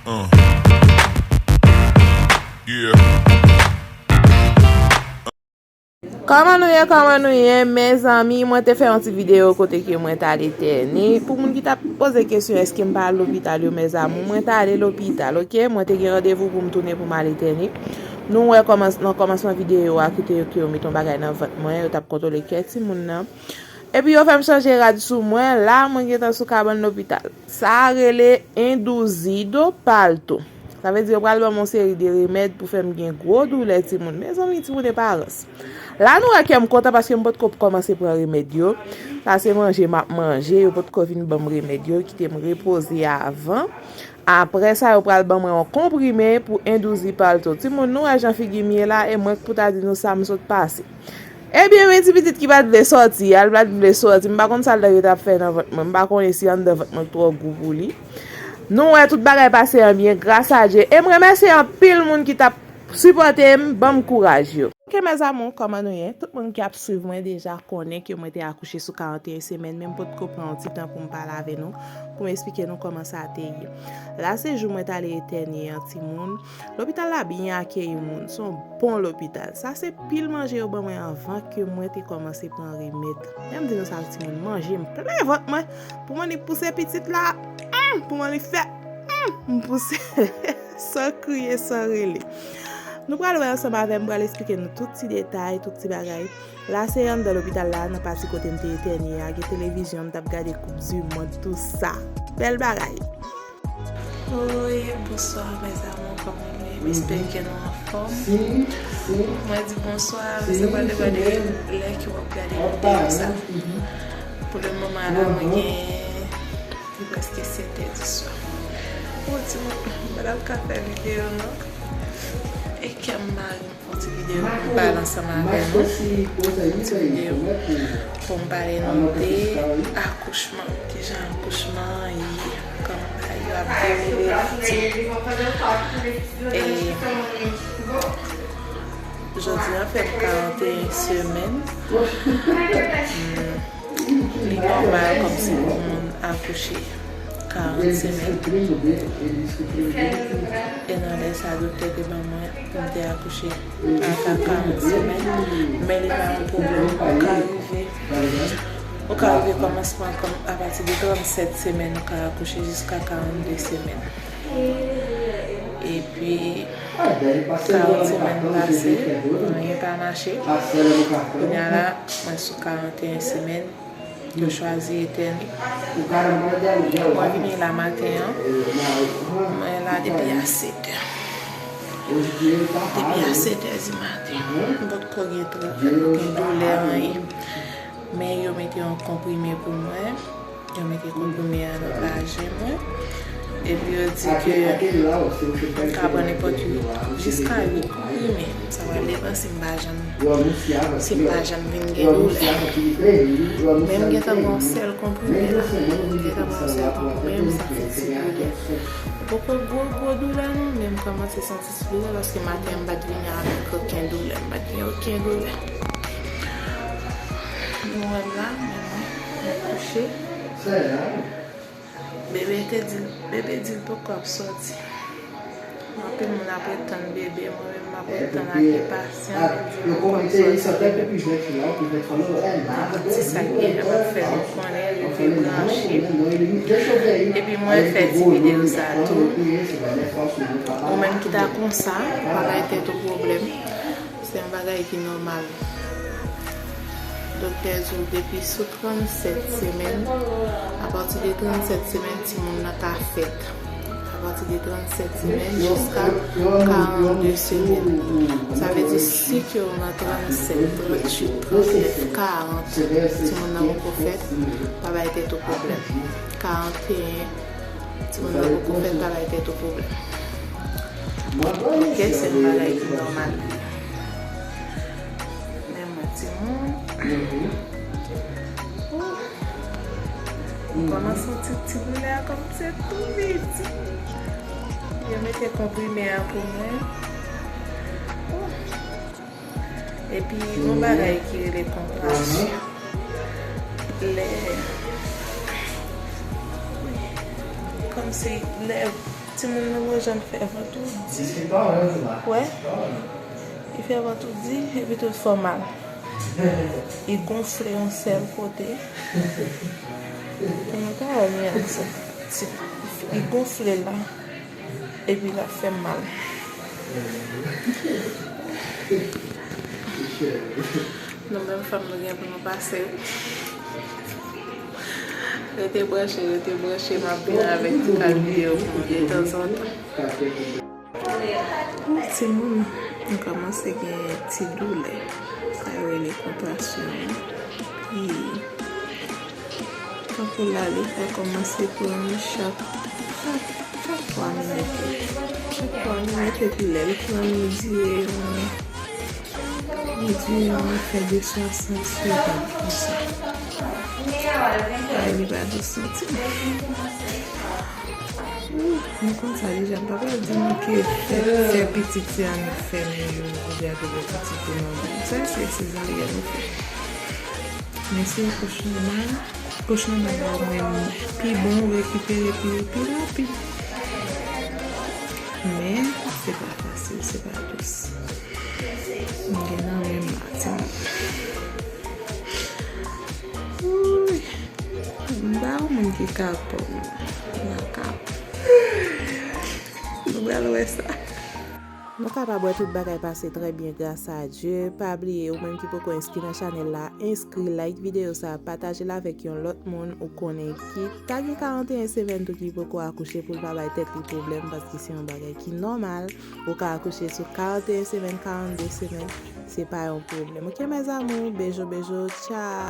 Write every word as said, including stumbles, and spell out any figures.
Uh. Yeah. Kòman nou ye, kòman nou ye, mezanmi? Mwen te fè yon ti videyo kote ke mwen t al etène. Pou moun ki t ap poze kesyon, èske m pa al lopital yo, mes amours, mwen t ale lopital, oke? Mwen te gen randevou pou m tounen pou m al etène. Nou wè kòmans-, nan kòmansman videyo a, kote yo, ke yo mete yon bagay nan vant mwen, yo t ap kontwole kè timoun nan. Epi yo fè m chanje rad sou mwen, la mwen gentan sou kabann lopital. Sa rele induzido parto. Sa vle di yo pral ban m yon seri de remèd pou fè m gen gwo doulè timoun. Mezanmi, timoun e parans. La nou wè kè m kontan paske m potko kòmanse pran remèd yo. Sa se manje m ap manje, yo potko vin ban m remèd yo, kite m repoze avan. Apre sa, yo pral ban mwen yon konprime pou induzi parto. Timoun, nou wè jan figi m ye la, e mwen k pou ta di nou sa m sot pase. Ebyen, men ti pitit ki pa t vle sòti a, l pa t vle sòti. M pa konn sa l ta gentan ap fè nan vant mwen. M pa konnen si anndan vant mwen twò gou pou li. Nou wè tout bagay pase an byen, gras a Dye. E m remèsye anpil moun ki t ap sipòte m, ban m kouraj yo. Oke, mes amours, kòman nou ye? Tout moun ki ap swiv mwen deja konnen ke mwen te akouche sou karanteyen semèn, men m potko pran yon ti tan pou m pale avè nou, pou m esplike nou kòman sa te ye. La se jou mwen t ale etène an, timoun. Lopital la byen akeyi moun, se yon bon lopital. Sa se pil manje yo ban mwen anvan ke mwen te kòmanse pran remèd. Lè m di nou sa, timoun, manje m plen vant mwen. Pou mwen li pouse pitit la, hmm, pou mwen li fè, hmm, m pouse san kriye, san rele. Nou pral wè ansanm avè m, m pral esplike nou tout ti detay, tout ti bagay. La se anndan lopital la, nan pati kote m te etène a, gen televizyon, m t ap gade Coupe du Monde, tout sa. Bèl bagay. Oi, bonswa, mes amours, kòman nou ye? M espere ke nou anfòm. Mwen di bonswa, men sa va depann de lè ke w ap gade videyo sa. Pou le moman la, mwen gen, li prèske sèt è di swa. Ou di mwen, m pa t ap ka fè videyo non. E kè m mare m fè yon ti videyo pou m pale ansanm avè nou. Ti videyo pou m pale nou de akouchman, kijan akouchman an ye, kòman bagay yo ap dewoule la. E jodi a fè m karanteyen semèn. Hmm, li nòmal kòmsi pou moun akouche karant semèn. E nan lè sa, doktè te ban mwen pou m te akouche aka karant semèn. Men li pa yon pwoblèm. Ou ka rive, ou ka rive kòmansman kòm, apati de trannsèt semèn, ou ka akouche jiska karannde semèn. Epi, karant semèn pase, anyen pa mache. Kounye a la, mwen sou karanteyen semèn. Yo chwazi etène. Mwen vini la maten an. Mwen la depi a sèt è. Depi a sèt è di maten. M potko gen twò, gen doulè, anyen. Men yo mete yon konprime pou mwen. Yo mete konprime a nan vajen mwen. Epi yo di ke m ka pran nenpòt uit, jiska uit konprime. Sa pral depann si m pa janm, si m pa janm vin gen doulè. Men m gentan pran yon sèl konprime la. M gentan pran yon sèl konprime, m santi ti doulè. Poko gwo, gwo doulè non, men m kòmanse santi ti doulè paske maten an m pa t vini avèk okenn doulè. M pa t gen okenn doulè. Nou wè m la, men mwen, mwen kouche. Bebe te di, bebe di l poko ap sòti. Anpil moun ap ret tann bebe, mwen menm m ap ret tann ak enpasyans, li di l poko ap sòti. Ti sa k genyen, m ap fè nou konnen, rete branche. Epi mwen fè ti videyo sa tou. Ou menm ki ta konsa, pa bay tèt ou pwoblèm. Se yon bagay ki nòmal. Doktè di w depi sou trannsèt semèn, apati de trannsèt semèn, timoun nan ka fèt. Apati de trannsèt semèn jiska karannde semèn. Sa vle di, si ke w nan trannsèt, tranntuit, trannèf, karant, timoun nan poko fèt, pa bay tèt ou pwoblèm. Karanteyen, timoun nan poko fèt, pa bay tèt ou pwoblèm. Oke, se yon bagay ki nòmal. Men mwen timoun. M kòmanse santi ti doulè a kòm se tou piti. Yo mete konprime a pou mwen. Epi, yon bagay ki rele kontrasyon. Lè, kòmsi lè Timoun nan mwen jan fè vant ou di. Wè? Li fè vant ou di, epi tout fè w mal. Li gonfle yon sèl kote. Mwen pa wè mwen ak sa. Ti, li gonfle la. Epi l ap fè m mal. Nou menm fanm nou gen pou nou pase. Rete branche, rete branche, m ap vin avèk ti kal videyo pou nou detanzantan. Timoun, m kòmanse gen ti doulè. Sa yo rele kontrasyon an. Epi, tankou la, li ka kòmanse pran m chak, chak, chak twa minit. Chak twa minit, epi lè l pran m, li dire yon, li dire yon afè de swasant segonn konsa. Ay, li pa dous non, timoun. Ooh, nou konn sa deja, m pa pral di nou ke fè, fè pitit se annik fèmen yo, ou gade lè pitit ou nan venn. Sa se sezaryèn ou fè. Men se yon kouch nòmal. Kouch nòmal la, ou menm, pi bon, ou rekipere pi, pi rapid. Men, se pa fasil, se pa dous. M gen nan men m la, timoun. Ooh. M pa yon moun ki ka pòm. M pa ka. Nou pral wè sa. Nou kapab wè tout bagay pase trè byen gras a Dye. Pa bliye, ou menm ki poko enskri nan chanèl la, enskri, like videyo sa, pataje l avèk yon lòt moun ou konnen ki ta gen karanteyen semèn tou ki poko akouche pou l pa bay tèt li pwoblèm, paske se yon bagay ki nòmal. Ou ka akouche sou karanteyen semèn, karannde semèn, se pa yon pwoblèm. Ok, mes amours, bejo, bejo, tchao.